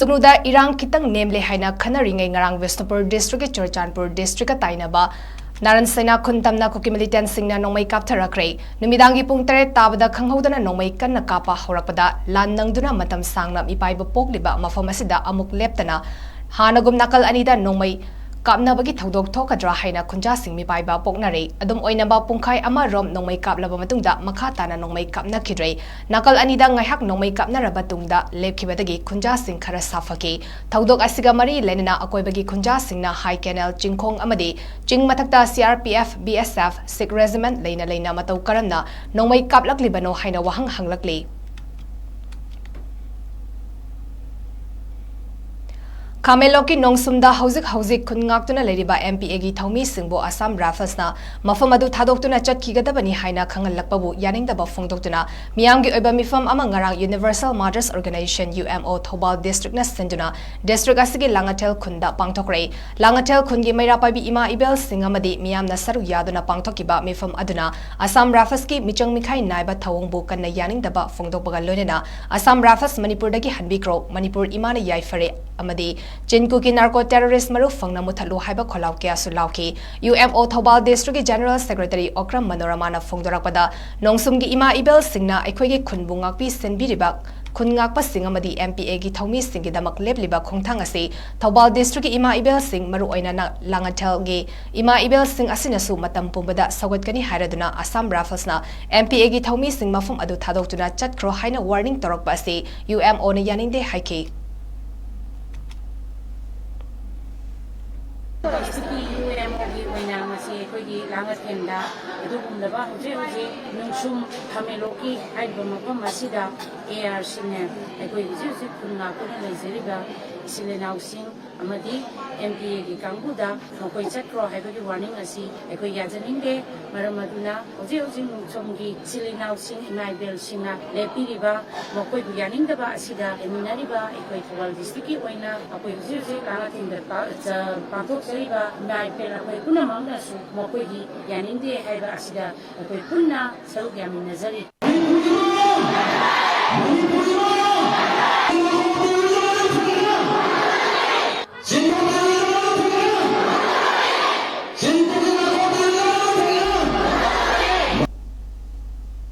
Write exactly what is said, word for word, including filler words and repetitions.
ꯁꯨꯒꯅꯨꯗ ꯏꯔꯥꯡ ꯈꯤꯇꯪ ꯅꯦꯝꯂꯦ ꯍꯥꯏꯅ ꯈꯟꯅꯔꯤꯉꯩ ꯉꯔꯥꯡ ꯕꯤꯁꯅꯨꯄꯨꯔ ꯗꯤꯁꯇ꯭ꯔꯤꯛꯀꯤ ꯆꯨꯔꯆꯥꯟꯄꯨꯔ ꯗꯤꯁꯇ꯭ꯔꯤꯛꯀ ꯇꯥꯏꯅꯕ ꯅꯥꯔꯟ ꯁꯦꯅꯥ ꯈꯨꯟ ꯇꯝꯅ ꯀꯨꯀꯤ ꯃꯤꯂꯤꯇꯦꯟꯁꯤꯡꯅ ꯅꯣꯡꯃꯩ ꯀꯥꯞꯊꯔꯛꯈ꯭ꯔꯦ꯫ ꯅꯨꯃꯤꯗꯥꯡꯒꯤ ꯄꯨꯡ ꯇꯔꯦꯠ ꯇꯥꯕꯗ ꯈꯪꯍꯧꯗꯅ ꯅꯣꯡꯃꯩ ꯀꯟꯅ ꯀꯥꯞꯄ ꯍꯧꯔꯛꯄꯗ ꯂꯥꯟ ꯅꯪꯗꯨꯅ ꯃꯇꯝ ꯁꯥꯡꯅ ꯃꯤꯄꯥꯏꯕ ꯄꯣꯛꯂꯤꯕ ꯃꯐꯝ ꯑꯁꯤꯗ ꯑꯃꯨꯛ ꯂꯦꯞꯇꯅ ꯍꯥꯟꯅꯒꯨꯝ ꯅꯥꯀꯜ ꯑꯅꯤꯗ ꯅꯣꯡꯃꯩ ꯀꯥꯞꯅꯕꯒꯤ ꯊꯧꯗꯣꯛ ꯊꯣꯛꯀꯗ꯭ꯔꯥ ꯍꯥꯏꯅ ꯈꯨꯟꯖꯥꯁꯤꯡ ꯃꯤꯄꯥꯏꯕ ꯄꯣꯛꯅꯔꯦ꯫ ꯑꯗꯨꯝ ꯑꯣꯏꯅꯃꯛ ꯄꯨꯡꯈꯥꯏ ꯑꯃꯔꯣꯝ ꯅꯣꯡꯃꯩ ꯀꯥꯞꯂꯕ ꯃꯇꯨꯡꯗ ꯃꯈꯥ ꯇꯥꯅ ꯅꯣꯡꯃꯩ ꯀꯥꯞꯅꯈꯤꯗ꯭ꯔꯦ꯫ ꯅꯥꯀꯜ ꯑꯅꯤꯗ ꯉꯥꯏꯍꯥꯛ ꯅꯣꯡꯃꯩ ꯀꯥꯞꯅꯔꯕ ꯇꯨꯡꯗ ꯂꯦꯞꯈꯤꯕꯗꯒꯤ ꯈꯨꯟꯖꯥꯁꯤꯡ ꯈꯔ ꯁꯥꯐꯈꯤ꯫ ꯊꯧꯗꯣꯛ ꯑꯁꯤꯒ ꯃꯔꯤ ꯂꯩꯅꯅ ꯑꯀꯣꯏꯕꯒꯤ ꯈꯨꯟꯖꯥꯁꯤꯡꯅ ꯍꯥꯏ ꯀꯦꯅꯦꯜ ꯆꯤꯡꯈꯣꯡ ꯑꯃꯗꯤ ꯆꯤꯡ ꯃꯊꯛꯇ C R P F, B S F, Sikh Regiment ꯂꯩꯅ ꯂꯩꯅ ꯃꯇꯧ ꯀꯔꯝꯅ ꯅꯣꯡꯃꯩ ꯀꯥꯞꯂꯛꯂꯤꯕꯅꯣ ꯍꯥꯏꯅ ꯋꯥꯍꯪ ꯍꯪꯂꯛꯂꯤ꯫ ꯈꯥꯃꯦꯟꯂꯣꯛꯀꯤ ꯅꯣꯡꯁꯨꯝꯗ ꯍꯧꯖꯤꯛ ꯍꯧꯖꯤꯛ ꯈꯨꯟ ꯉꯥꯛꯇꯨꯅ ꯂꯩꯔꯤꯕ M P A ꯒꯤ ꯊꯧꯃꯤꯁꯤꯡꯕꯨ Assam Rifles ꯅ ꯃꯐꯝ ꯑꯗꯨ ꯊꯥꯗꯣꯛꯇꯨꯅ ꯆꯠꯈꯤꯒꯗꯕꯅꯤ ꯍꯥꯏꯅ ꯈꯪꯍꯜꯂꯛꯄꯕꯨ ꯌꯥꯅꯤꯡꯗꯕ ꯐꯣꯡꯗꯣꯛꯇꯨꯅ ꯃꯤꯌꯥꯝꯒꯤ ꯑꯣꯏꯕ ꯃꯤꯐꯝ ꯑꯃ ꯉꯔꯥꯡ Universal Mothers Organization, U M O, Thoubal ꯗꯤꯁꯇ꯭ꯔꯤꯛꯅ ꯁꯤꯟꯗꯨꯅ ꯗꯤꯁꯇ꯭ꯔꯤꯛ ꯑꯁꯤꯒꯤ ꯂꯥꯡꯉꯊꯦꯜ ꯈꯨꯟꯗ ꯄꯥꯡꯊꯣꯛꯈ꯭ꯔꯦ꯫ ꯂꯥꯡꯉꯊꯦꯜ ꯈꯨꯟꯒꯤ ꯃꯩꯔꯥ ꯄꯥꯏꯕꯤ ꯏꯃꯥ ꯏꯕꯦꯜꯁꯤꯡ ꯑꯃꯗꯤ ꯃꯤꯌꯥꯝꯅ ꯁꯔꯨꯛ ꯌꯥꯗꯨꯅ ꯄꯥꯡꯊꯣꯛꯈꯤꯕ ꯃꯤꯐꯝ ꯑꯗꯨꯅ Assam Rifles ꯀꯤ ꯃꯤꯆꯪ ꯃꯤꯈꯥꯏ ꯅꯥꯏꯕ ꯊꯧꯑꯣꯡꯕꯨ ꯀꯟꯅ ꯌꯥꯅꯤꯡꯗꯕ ꯐꯣꯡꯗꯣꯛꯄꯒ ꯂꯣꯏꯅꯅ Assam Rifles ꯃꯅꯤꯄꯨꯔꯗꯒꯤ ꯍꯟꯕꯤꯈ꯭ꯔꯣ, ꯃꯅꯤꯄꯨꯔ ꯏꯃꯥꯅ ꯌꯥꯏꯐꯔꯦ ꯑꯃꯗꯤ ꯆꯤꯟ ꯀꯨꯀꯤ narco terrorist ꯃꯔꯨ ꯐꯪꯅ ꯃꯨꯊꯠꯂꯨ ꯍꯥꯏꯕ ꯈꯣꯜꯂꯥꯎ ꯀꯌꯥꯁꯨ ꯂꯥꯎꯈꯤ꯫ U M O ꯊꯧꯕꯥꯜ ꯗꯤꯁꯇ꯭ꯔꯤꯛꯀꯤ General Secretary ꯑꯣꯀ꯭ꯔꯝ ꯃꯅꯣꯔꯃꯥꯅ ꯐꯣꯡꯗꯣꯔꯛꯄꯗ, ꯅꯣꯡꯁꯨꯝꯒꯤ ꯏꯃꯥ ꯏꯕꯦꯜꯁꯤꯡꯅ ꯑꯩꯈꯣꯏꯒꯤ ꯈꯨꯟꯕꯨ ꯉꯥꯛꯄꯤ ꯁꯦꯟꯕꯤꯔꯤꯕ ꯈꯨꯟ ꯉꯥꯛꯄꯁꯤꯡ ꯑꯃꯗꯤ M P A ꯒꯤ ꯊꯧꯃꯤꯁꯤꯡꯒꯤꯗꯃꯛ ꯂꯦꯞꯂꯤꯕ ꯈꯣꯡꯊꯥꯡ ꯑꯁꯤ ꯊꯧꯕꯥꯜ ꯗꯤꯁꯇ꯭ꯔꯤꯛꯀꯤ ꯏꯃꯥ ꯏꯕꯦꯜꯁꯤꯡ, ꯃꯔꯨꯑꯣꯏꯅ ꯅ-, ꯂꯥꯡꯉꯊꯦꯜꯒꯤ ꯏꯃꯥ ꯏꯕꯦꯜꯁꯤꯡ ꯑꯁꯤꯅꯁꯨ ꯃꯇꯝ ꯄꯨꯝꯕꯗ ꯁꯧꯒꯠꯀꯅꯤ ꯍꯥꯏꯔꯗꯨꯅ Assam Rifles ꯅ M P A ꯒꯤ ꯊꯧꯃꯤꯁꯤꯡ ꯃꯐꯝ ꯑꯗꯨ ꯊꯥꯗꯣꯛꯇꯨꯅ ꯆꯠꯈ꯭ꯔꯣ ꯍꯥꯏꯅ warning ꯇꯧꯔꯛꯄ ꯑꯁꯤ U M O ꯅ ꯌꯥꯅꯤꯡꯗꯦ ꯍꯥꯏꯈꯤ꯫ ꯗꯤꯁꯇ꯭ꯔꯤꯛꯀꯤ U M O ꯒꯤ ꯑꯣꯏꯅ ꯉꯁꯤ ꯑꯩꯈꯣꯏꯒꯤ ꯂꯥꯡꯉꯊꯦꯜꯗ ꯑꯗꯨꯒꯨꯝꯂꯕ ꯍꯧꯖꯤꯛ ꯍꯧꯖꯤꯛ ꯅꯨꯡꯁꯨꯝ ꯈꯥꯃꯦꯟꯂꯣꯛꯀꯤ ꯍꯥꯏꯔꯤꯕ ꯃꯐꯝ ꯑꯁꯤꯗ A R ꯁꯤꯡꯅ ꯑꯩꯈꯣꯏ ꯍꯧꯖꯤꯛ ꯍꯧꯖꯤꯛ ꯈꯨꯟ ꯉꯥꯛꯇꯨꯅ ꯂꯩꯖꯔꯤꯕ ꯏꯆꯤꯜ ꯏꯅꯥꯎꯁꯤꯡ ꯑꯃꯗꯤ M P A ꯒꯤ ꯀꯥꯡꯕꯨꯗ ꯃꯈꯣꯏ ꯆꯠꯈ꯭ꯔꯣ ꯍꯥꯏꯕꯒꯤ warning ꯑꯁꯤ ꯑꯩꯈꯣꯏ ꯌꯥꯖꯅꯤꯡꯗꯦ꯫ ꯃꯔꯝ ꯑꯗꯨꯅ ꯍꯧꯖꯤꯛ ꯍꯧꯖꯤꯛ ꯅꯣꯡꯁꯨꯝꯒꯤ ꯏꯆꯤꯜ ꯏꯅꯥꯎꯁꯤꯡ, ꯏꯃꯥ ꯏꯕꯦꯜꯁꯤꯡꯅ ꯂꯦꯞꯄꯤꯔꯤꯕ, ꯃꯈꯣꯏꯕꯨ ꯌꯥꯅꯤꯡꯗꯕ ꯑꯁꯤꯗ ꯂꯩꯃꯤꯟꯅꯔꯤꯕ ꯑꯩꯈꯣꯏ ꯊꯧꯕꯥꯜ ꯗꯤꯁꯇ꯭ꯔꯤꯛꯀꯤ ꯑꯣꯏꯅ ꯑꯩꯈꯣꯏ ꯍꯧꯖꯤꯛ ꯍꯧꯖꯤꯛ ꯂꯥꯡꯉꯊꯦꯜꯗ ꯄꯥ-, ꯆ-, ꯄꯥꯡꯊꯣꯛꯆꯔꯤꯕ ꯏꯃꯥ ꯏꯕꯦꯜ ꯑꯩꯈꯣꯏ ꯄꯨꯝꯅꯃꯛꯅꯁꯨ ꯃꯈꯣꯏꯒꯤ ꯌꯥꯅꯤꯡꯗꯦ ꯍꯥꯏꯕ ꯑꯁꯤꯗ ꯑꯩꯈꯣꯏ ꯄꯨꯟꯅ ꯁꯔꯨꯛ ꯌꯥꯃꯤꯟꯅꯖꯔꯤ꯫